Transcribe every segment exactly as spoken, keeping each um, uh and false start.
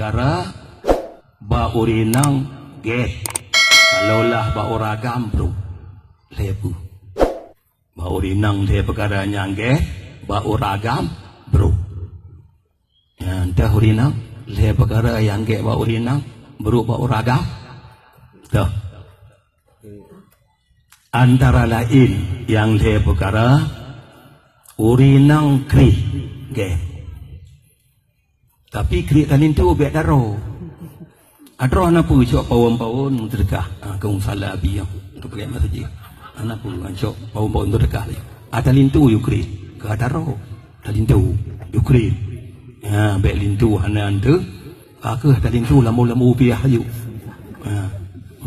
Peukara bak ureueng inong gét, kalau lah bak ureueng agam brôk. Lhèe peue. Bak ureueng inong lhèe peukara nyang gét, bak ureueng agam brôk. Nyan teuh ureueng inong, lhèe peukara nyang gét bak ureueng inong, brôk bak ureueng agam. Teuh. Antara laén nyang lhèe peukara, ureueng inong kriet gét. Tapi kriet talinto bèk taro. Adroh na peue cok pawon-pawon seudeukah, ha, keu musala abi nyoe, keu peureulèe masjid. Ana peue cok pawon-pawon seudeukah lé. Ha, talinto yue kriet, ka taro. Talinto, yue kriet. Ha, bèk linto hana teuh. Ka keuh talinto lambu-lambu piah aju. Ha,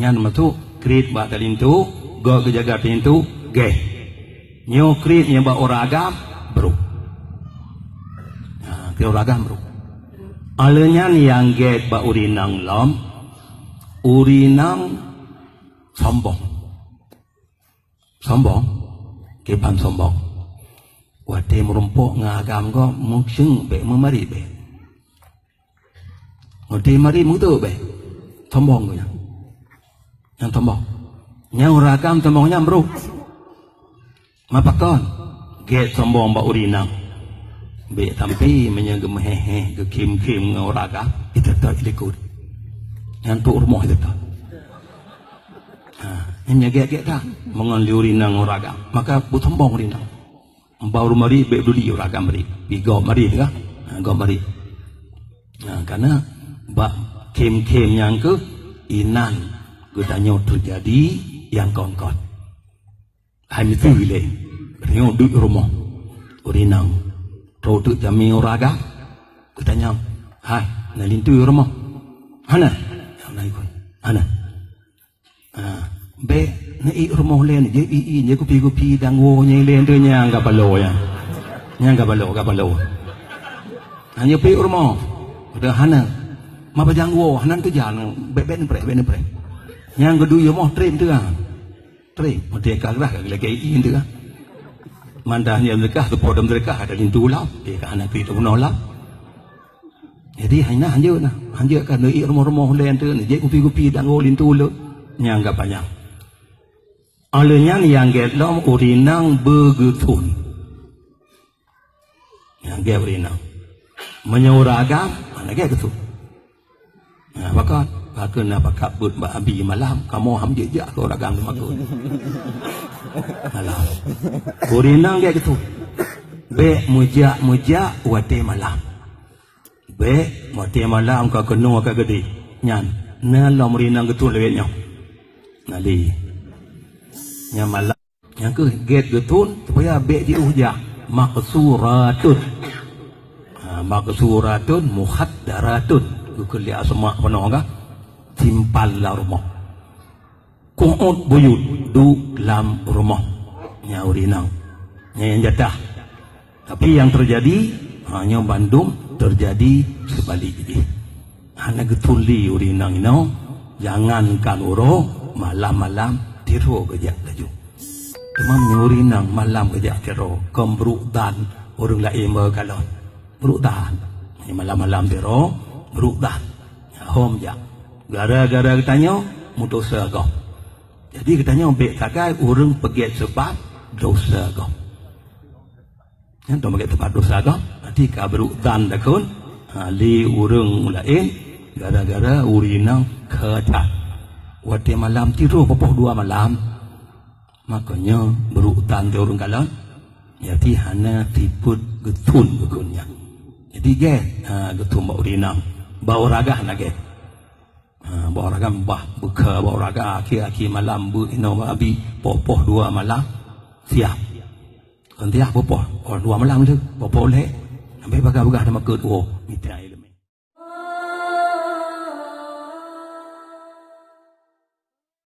nyan masôk kriet bak talinto, gèt geujaga talinto, gét. Nyoe kriet nyang bak ureueng agam brôk. Ha, kriet ureueng agam brôk. Alèh nyan nyang gét bak ureueng inong lom, ureueng inong sombong. Sombong, kiban sombong. Watèe meurumpok ngon agam gob, meuseung bèk, meumarit bèk. Watèe marit meuteuk bèk. Sombong geuh nyan. Nyang sombong. Nyang ureueng agam sombong nyan brôk. Ma pakon? Gét sombong bak ureueng inong. Bèk sampai meunyoe geumeuhèh-hèh, geukhém-khém ngon ureueng agam, iteutôt ilikot. Nyan trôk rumoh iteutôt. Ha, nyan gét-gét that. Meungon lé ureueng inong ngon ureueng agam, maka beusombong ureueng inong. Bak ureueng marit bèk peuduli, ureueng agam marit. Pi gob marit kah? Ha, gob marit. Ha, karena bak khém-khém nyan keuh inan geutanyoe teujadi nyang kon-kon. Hai miseue lé. Geutanyoe duek rumoh. Ureueng inong. Trôk teuk jamé ureueng agam. Geutanyoe, "Hai, na linto rumoh?" "Hana." "Hana ikot." "Hana." Ha, bèk neuék rumoh lé, jép ié, jép kupi-kupi dan woe nyang lé tu nyang ka paloe nyan. Nyang ka paloe, ka paloe. Hana pék rumoh. Udah hana. Ma pajang woe, hana teujan, bèk, bèk neupreh, bèk neupreh. Nyang geuduek rumoh trép teuh. Trép, merdeka gerah ka lagèe ié teuh. Mandah nyang merdeka, seupôt merdeka, ada linto lam. Dia ka hana pék rumoh lam. Jadi, hana hanjeuet na. Hanjeuet ka neuék rumoh-rumoh lé tu, neujép kupi-kupi dan woe linto lé. Nyang ka panyang. Alèh nyan nyang gét lom ureueng inong beugeuthon. Nyang gét ureueng inong. Meunyoe ureueng agam, hana gét geuthon. Nah, pakon? Pakon na pakat beuet bak abi malam, kamoe han jeuet jak keu ureueng agam teumakot. Malam. Ureueng inong gét geuthon. Bèk meujak-meujak watèe malam. Bèk, watèe malam ka keunoe ka geudeh. Nyan, na lom ureueng inong geuthon lagèe nyoe. Na lé. Nyan malam. Nyang keuh gét geuthon, supaya bèk jiôh jak. Maqsuratun. Ha, maqsuratun, mukhaddaratun. Geukheun lé asma' peunoh kah? Simpan lam rumoh. Qu'ud buyut, duek lam rumoh. Nyan ureueng inong. Nyan nyang jatah. Tapi nyang teujadi, ha, nyoe bandum teujadi seubalek jih. Hana geuthon lé ureueng inong inoe, jangankan uroe, malam-malam tiroe geujak laju. Teuma meunyoe ureueng inong malam geujak tiroe, kon brôk dan ureueng laén beukalon. Brôk dan. Malam-malam tiroe, brôk dan. Hom jak. Gara-gara geutanyoe, meudosa gob. Jadi geutanyoe bèk sagai ureueng peugèt seubab dosa gob. Nyan teuma peugèt seubab dosa gob, berarti ka brôk dan takheun, ha, lé ureueng laén gara-gara ureueng inong keu that. Watèe malam tiroe peupoh dua malam, maka nyoe brôk dan teuh ureueng kalon, berarti hana sifeuet geuthon geukheun nyan. Jadi gét, ha, geuthon bak ureueng inong, bak ureueng agam hana gét. Ha, bak ureueng agam bah beukha, bak ureueng agam akhé-akhé malam beuet inoe bak abi, poh-poh dua malam, siap. Kon siap peupoh, poh dua malam tu, poh-poh lhèe. Sampai bagah-bagah teumakot, oh, mita ilèe.